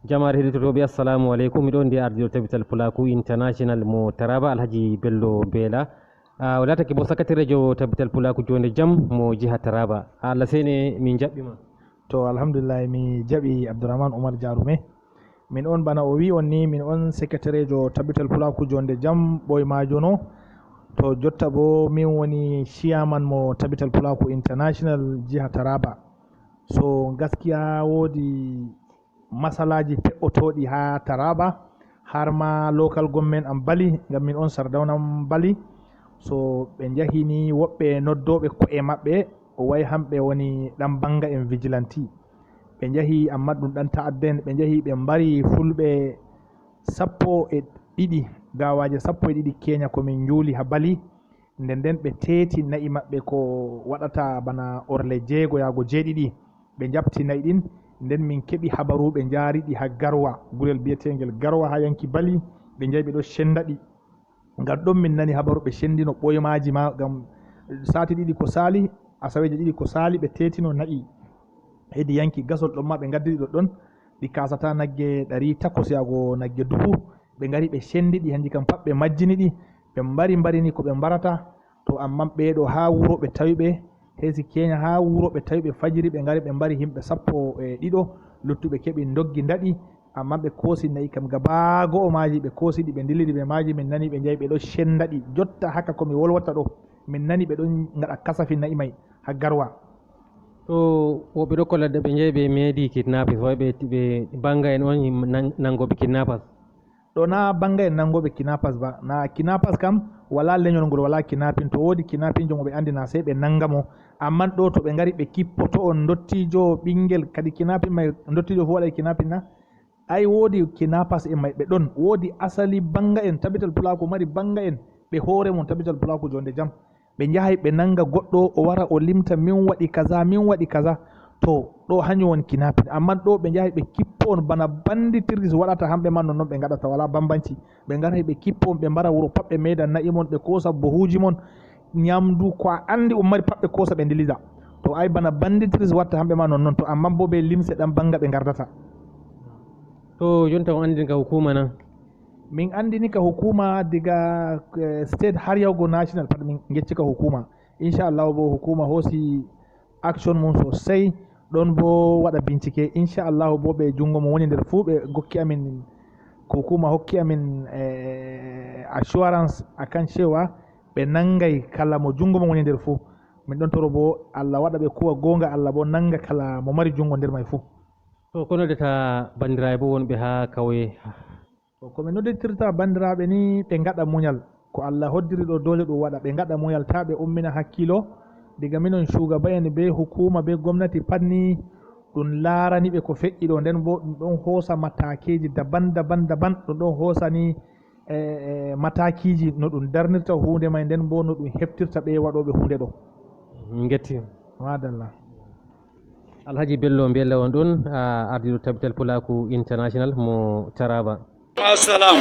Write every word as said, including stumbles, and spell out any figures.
Jamaare heɗitotooɓe, assalamu aleykum. Miɗo on ndi ardiɗo Tabital Pulaaku International mo Taraba, Alhaji Bello Beela. Ah, o laatake bo sakatareejo Tabital Pulaaku Joonde Jam mo jiha Taraba. Allah sene, min jaɓɓima. To, alhamdulillahi, mi jaɓi Abdourahmane Oumar Diaroumé. Min on, bana o wi on ni, min on sakatareejo Tabital Pulaaku Joonde Jam ɓoy maajono. To jotta bo min woni chairman mo Tabital Pulaaku International jiha Taraba. So gaskiya woodi masalaaji pe'otooɗi haa Taraba, har ma local government am Bali, ngam min on Sardauna am Bali. So ɓe njahi ni woɓɓe noddooɓe ko'e maɓɓe, o wayi hamɓe woni ɗan banga en vigilante. Ɓe njahi, amma ɗum ɗan ta'adda en, ɓe njahi ɓe mbari fulɓe sappo e ɗiɗi, gaawaaje sappo e ɗiɗi Kenya ko min njuuli haa Bali. Nden nden ɓe teeti na'i maɓɓe ko waɗata bana orle jeego yaago jeeɗiɗi. Ɓe njaɓti na'i ɗin, nden min keɓi habaru ɓe njaari ɗi haa Garwa, gurel biyeteengel Garwa haa yanki Bali, ɓe njahi ɓe ɗo senda ɗi. Ngam ɗon min nani habaru ɓe sendino ɓoymaaji ma, ngam saati ɗiɗi ko saali, asaweeje ɗiɗi ko saali, ɓe teetino na'i hedi yanki Gasol, ɗon ma ɓe ngaddi ɗi ɗoɗɗon, ɗi kaasata nagge ɗari takwas yaago nagge dubu. Ɓe ngari ɓe sendi ɗi, hanji kam pat ɓe majjini ɗi, ɓe mbari, mbarini ko ɓe mbarata. To, ammaa ɓee ɗo haa wuro ɓe tawi ɓe, heesi Keenya haa wuro ɓe tawi ɓe fajiri, ɓe ngari ɓe mbari himɓe sappo e ɗiɗo, luttuɓe keɓi ndoggi ndaɗi, ammaa ɓe koosi na'i kam gaba go'o maaji, ɓe koosi ɗi, ɓe ndillidi bee maaji, min nani ɓe njahi ɓe ɗo senda ɗi. Jotta haka ko mi wolwata ɗo, min nani ɓe ɗon ngaɗa kasafi na'i may haa Garwa. To, woɓɓe ɗo kolla ɓe njahi ɓe meedi kidnappers, woy ɓe, ɓe banga en on nan-, nangooɓe kidnappers. Ɗo na banga en nangooɓe kidnappers ba. Na kidnappers kam, wala lenyol ngol wala kidnapping. To woodi kidnapping, jongo ɓe andi na sey ɓe nanga mo. Amman ɗo to ɓe ngari ɓe kippoto on ndottijo, ɓingel, kadi kidnapping may ndottijo fu waɗay kidnapping na? Ay woodi kidnappers en may ɓe ɗon. Woodi asali banga en, Tabital Pulaaku mari banga en. Ɓe hoore mum Tabital Pulaaku jonde jam. Ɓe njahay ɓe nanga goɗɗo, o wara o limta, "Min waɗi kaza, min waɗi kaza." To, ɗo hanyum woni kidnapping. Amman ɗo ɓe njahay ɓe kippo on bana bandit terrorist waɗata, hamɓe man nonnon ɓe ngaɗata, wala bambanci. Ɓe ngaray ɓe kippo on, ɓe mbara wuro pat, ɓe meeda na'i mon, ɓe koosa buhuuji mon, nyamdu, ko a andi on mari pat ɓe koosa ɓe ndillida. To, ay bana bandit terrorist watta hamɓe man nonnon. To, amman bo be limse ɗan banga ɓe ngardata. To, jonta on andini ka hukuma na? Min andini ka hukuma diga, eh, state har yahugo national pat min ngecci ka hukuma. Insha Allah bo hukuma hoosi action mum sosai, ɗon bo waɗa bincike. Insha Allah bo ɓe jungo mo woni nder fu ɓe gokki amin, ko hukuma hokki amin, eh, assurance akan cewa ɓe nangay kala mo jungo mo woni nder fu. Min ɗon toro bo Allah waɗa ɓe kuwa gonga, Allah bo nanga kala mo mari jungo nder may fu. To, ko noddata bandiraaɓe bo wonɓe haa kauye? To, ko mi nodditirta bandiraaɓe ni, ɓe ngaɗa munyal. Ko Allah hoddiri ɗo, dole ɗum waɗa. Ɓe ngaɗa munyal, taa ɓe ummina hakkilo. Diga minon shugaba'en be hukuma be gomnati pat ni, ɗum laarani ɓe ko feƴƴi ɗo. Nden bo ɗum ɗon hoosa matakeeji daban daban daban. Ɗum ɗon hoosa ni, eh, eh, matakiiji no ɗum darnirta huunde may, nden bo no ɗum heftirta ɓe waɗooɓe huunde ɗo. Min ngetti. Madalla. Alhaji Bello Mbella on ɗon, a, ardiɗo Tabital Pulaaku International mo Taraba. Assalam.